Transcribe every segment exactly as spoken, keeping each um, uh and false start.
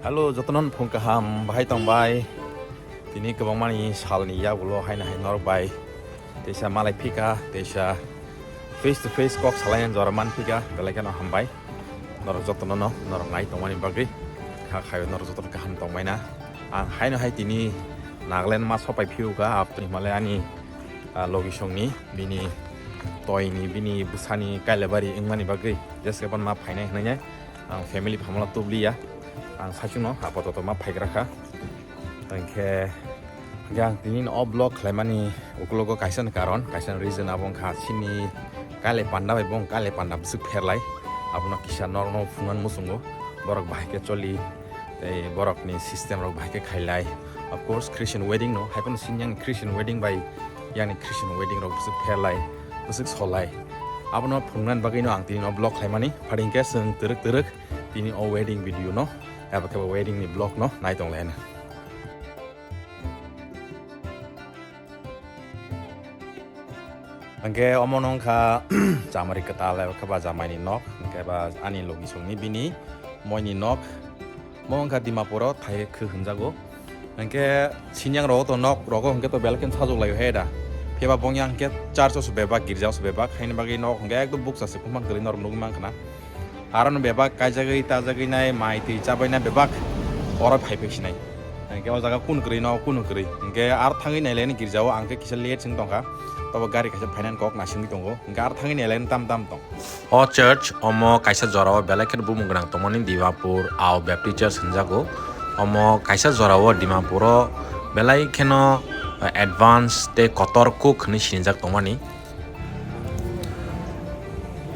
Hello, jotono phung kaham bahai tong bai. Tini kwbangmani salni yagulo haino hai norok bai teisa malai phika, teisa face to face kok salaina jora man phika, belai kheno hambai. Norok jotono no, norok nai tongmani bagwi kha khayo norok jotono kaham tongbaina. Ang haino hai tini Nagaland ma sopai phiuka, aboni himale ani, ah, logisongni, bini toini, bini bwsani Kailabari wngmani bagwi jeske ban ma phainai hwnwi ang family phamala tubliya, ang saichungno apatot ma phaigra kha. Hwnkhe, hwnkhe ang tini o vlog khlaimani ukulogo kaisa ni karon, kaisa ni reason abo wngkha chini Kailai panda bai bo wng Kailai panda bwswk pherlai, abono kisa norokno phunukna muchungo, borok bahai khe choli, tei borokni system rok bahai khe khailai. Of course, Christian wedding no, hai phano sini yang Christian wedding bai yang Christian wedding rok bwswk pherlai, bwswk solai. Abono phunuknani bagwino ang tini no vlog khlaimani, phari hwnkhe chwng twrwk twrwk tini o wedding video no, eba khe bo wedding ni vlog no nai tong laina. Hwnkhe omo no wngkha chamari kwtal eba khe ba jamai ni nok, hwnkhe ba ani logisongni bini moi ni nok. Mo wngkha Dimapur o thai khw hwnjago. Hwnkhe sinyang rogo to nok rogo hwnkhe to belai khe sajok laio he da. Phiya ba bongya hwnkhe church o se bebak, girja o se bebak, haini bagwi nok hwnkhe ekdom bukcha se, kuman kwrwi norok nugwi mankha na. Aro no bebak kaijagwi tajagwi nai, mai twi chabai nai bebak oro phai phai sinai. Hwnkhe o jaga kun kwrwi no kun kwrwi. Hwnkhe aro thangwi nailai ni girja o ang khe kisa late se wng tongkha. Tobo gari kaisa phainani kok naisingwi tongo. Hwnkhe aro thangwi nailai ni tam tam tong. O church omo kaisa jora o belai kheno bumung gwnang tongmani Dimapur Ao Baptist Church hwnjago. Omo kaisa jora o Dimapur o belai kheno, eh, advance tei kotor kuk hwnwi sinijak tongmani.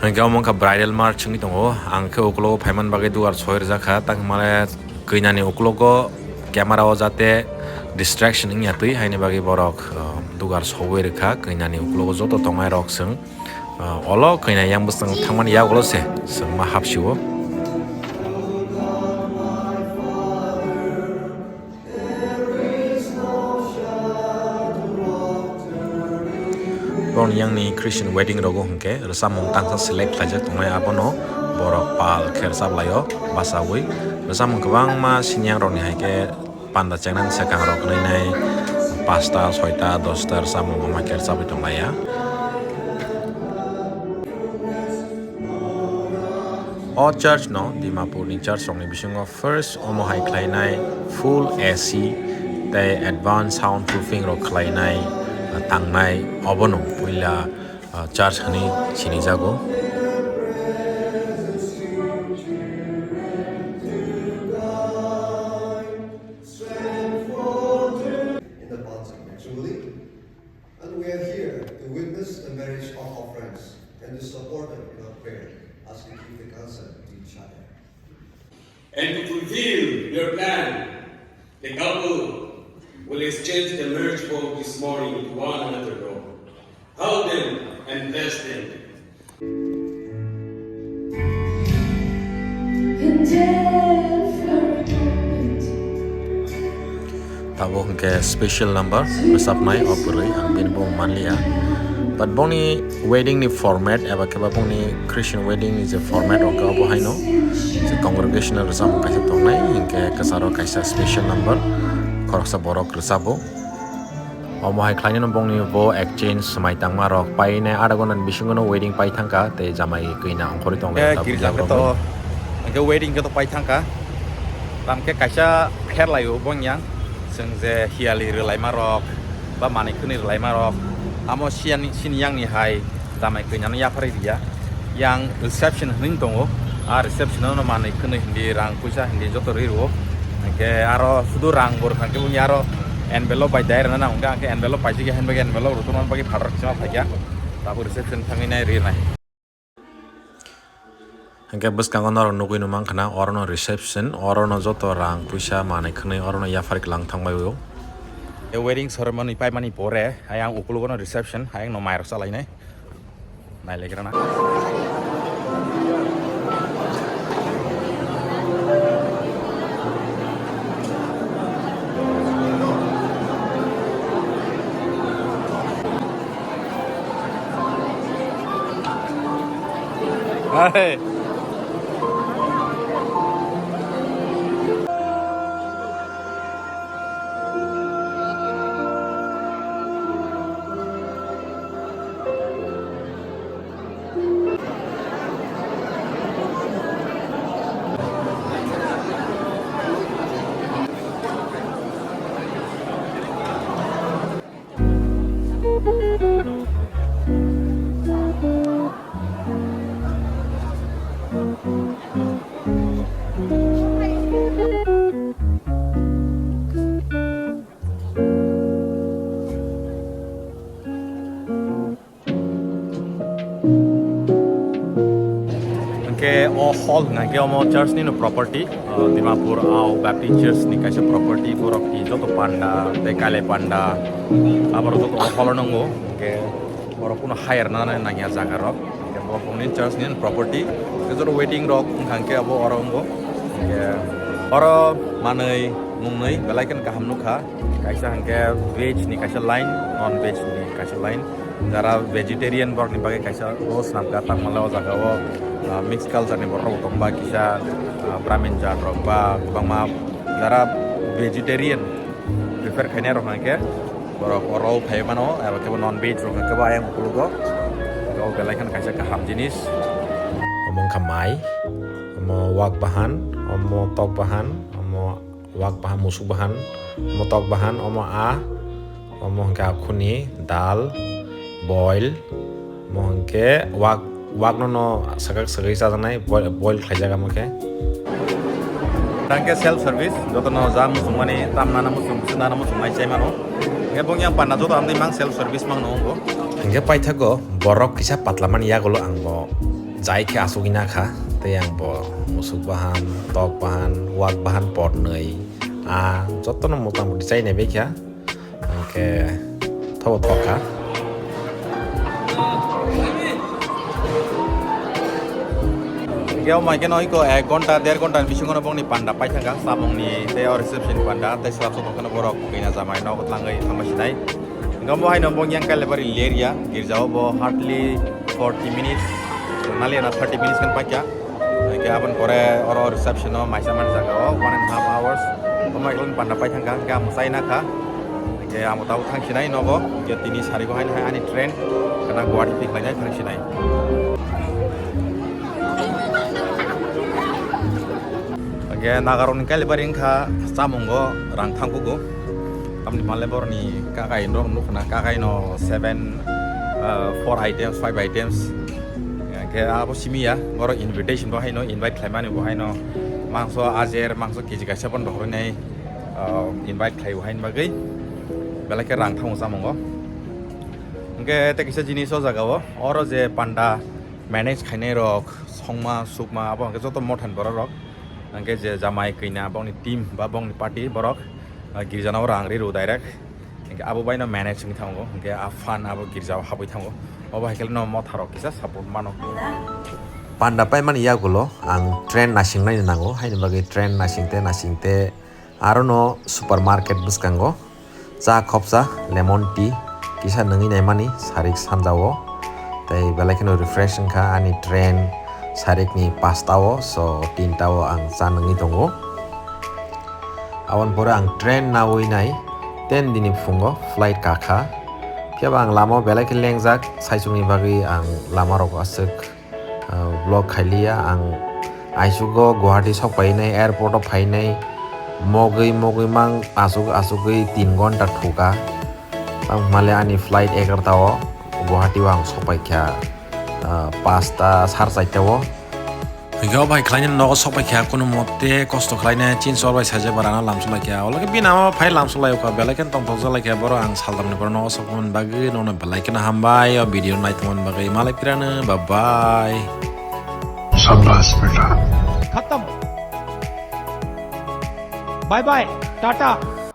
Hwnkhe omo wngkha bridal march wngwi tongo. Ang khe ukulogo phaiman bagwi dugar soi rwjak kha, tang hwnmale kwnani ukulogo camera o jate distraction wngya twi, haini bagwi borok, uh, dugar sogwi rwkha. Kwnani ukulogo joto tongnai rok chwng, uh, olo kwnai yang bwskango thangmani yak ulo se chwng ma hapsio. Borokni yangni Christian wedding rogo hwnkhe rwchapmung tangsa select khlaijak tongnai, abono borok pal khe rwchap laio bachaui. Rwchapmung kwbangma sini yang rokni hai khe panda chengnani swkang rok hwnwi nai pasta, soita, dosta rwchapmung omo hai khe rwchapwi tonglaiya. O church no Dimapur ni church rokni bisingo first omo hai khlainai full A C tei advance sound proofing rok khlainai, uh, tangnai obono puila, uh, church hwnwi sinijago. In the bonds of matrimony, and we are here to witness the marriage of our friends and to support them in our prayer as we give the counsel to each other. And to fulfill your plan, the couple will exchange the marriage vow this morning to one another, Lord. Help them and bless them. Tabuk hwnkhe special number rwchapnai o bwrwi, ang bini bumung manliya. But bongni wedding ni format eba khe ba bongni Christian wedding ni je format rok khe obo haino je congregational rwchapmung kaisa tongnai, hinkhe kwcharo kaisa special number khoroksa borok rwchabo. Omo hai khlainai no bongni bo exchange swmai tangma rok painai adha ghonta ni bisingo no wedding pai thangkha tei jamai kwina ongkhorwi tonglai. Hwnkhe girja khe to, hwnkhe wedding khe to pai thangkha. Tamkhe kaisa pherlaio bong yang, chwng je hiyali rwlaima rok ba manwi khwnwi rwlaima rok, amo siyani sini yang ni hai jamai kwina no yapharwi riya. Yang reception hwnwi tongo. A reception-o no manwi khwnwi hindi, rang puisa hindi joto rwi rwo. Hwnkhe aro sudu rang bo rwkha khe wngya aro envelope bai dai rwna nang, hwnkhe ang khe envelope paijak ya, hwnba khe envelope rwtongna bagwi phatar kisa phaikha. Tabuk reception thangwi nai rwnai. Hwnkhe bwskango norok nugwi no mankha na, oro no reception, oro no joto rang puisa manwi khwnwi oro no yaphar lang thangbai o. Wedding ceremony paimani pore ayang ukulugo no reception, ayang no mairok chalainai. Nailegrana. Hey. Ke o hall hwnkha khe omo church ni no property, ah, Dimapur Ao Baptist Church ni kaisa property, borok ni joto panda tei kale panda, aborok joto o hall o nwngo. Hwnkhe borok kuno hire nana nangya jaga rok. Hwnkhe borok ni church ni property. Hwnkhe joto waiting rok wngkha hwnkhe abo oro wngo. Hwnkhe oro manwi mungnwi belai kheno kaham nukha. Kaisa hwnkhe veg ni kaisa line, non veg ni kaisa line. Jara vegetarian borokni bagwi kaisa o swnamkha, tangmale o jaga o, ah, mixed culture ni borok rok tongba kisa, ah, Brahmin jat rok ba kwbangma jara vegetarian prefer khainai rok hwnkhe borok oro phai mano, abo khe non veg rok hwnkhe bo ayang ukulugo. O belai kheno kaisa kaham jinis. Omo wngkha mai, omo wak bahan, omo tok bahan, omo wak bahan, musuk bahan, omo tok bahan, omo a, omo hwnkhe akhuni dal, boil, omo hwnkhe wak, wak no no sakak sagwi chajaknai, boil, boil khlaijak amo khe. Tangkhe self service, joto no ja muchung mani, tam nana muchung, bwswk nana muchung nai chai mano. Hwnkhe bong yang panna joto amtwi mang self service mang no wngo. Hwnkhe paithago borok kisa patla mani yagulo ang bo jai khe asugwi nakha, tei ang bo musuk bahan, tok bahan, wak bahan pornwi, ah, jotono motamoti chainai bai kha, hwnkhe thobo thok kha. Hwnkhe o mai kheno iko ek ghonta, der ghonta ni bisingo no bongni panda paithangkha, chamungni tei o reception ni panda, tei swlap swlap kheno borok kina jamai nogo tlangwi thangma sinai. Hwnkhe omo haino bong yang Kalibari Leria, girjao bo hardly forty minutes, naliya na thirty minutes khan paikha. Hwnkhe aboni pore oro reception o maisa mani jaga o one and half hours. Omo eklang panda paithangkha, hwnkhe ang mwchai nakha. Hwnkhe ang bo tabuk thangsinai nogo, hwnkhe tini sarigo haino hai ani train, kana Guwahati thik khlainai thangsinai. Hwnkhe Nagarokni Kalibari wngkha chamungo rang thangkugo. Tamni hwnle borokni kakai rok nukha na, kakai no seven, ah, four items, five items. Hwnkhe abo simi ya, borok invitation bo haino invite khlaimani bo haino mangso ajer, mangso kg kaisa bono rohornai, ah, invite khlai bo haini bagwi belai khe rang thango chamungo. Hwnkhe tei kisa jinis o jaga o, oro je panda manage khainai rok, songma sukma abo hwnkhe joto mothani borok rok. Hwnkhe je jamai kina bongni team ba bongni party borok, ah, girjano rang ri rw direct. Hwnkhe abo baino manage wngwi thango, hwnkhe a fund abo girjao habwi thango. Obo hai khe no motha rok kisa support mano. Panda paimani yagulo ang train nasingnai nango, haini bagwi train nasingte nasingte arono supermarket bwskango cha khopsa, lemon tea kisa nungwi naimani sarik sanjao. Tei belai kheno refresh wngkha ani train sarikni pasta o, so tinta o ang cha nungwi tongo. Aboni pore ang train nawi nai ten dini phungo flight kakha. Phiya ba ang lama o belai khe lengjak, saichungni bagwi ang lama rok aswk ah, vlog khailiya ang. Aisugo Guwahati sok painai, airport o phainai, mogwi mogwi mang asuk asugwi tin gonta thuka. Tamo hwnle ani flight egarta o Guwahati o ang sok paikha, ah, pasta sar charta o. Hwnkhe o bai khlainani nogo sok paikha, kono mote kosto khlainai chin sor bai saijak barana lamsok laikha. Olokhe bini ama phai lamsok laio kha, belai kheno tongthokjak laikha, borok ang saldamni borok nogo sok mani bagwi nono belai kheno hambai o video naitongmani bagwi. Malai phirano, bye bye. शाबाश बेटा। खत्म। Bye bye, Tata.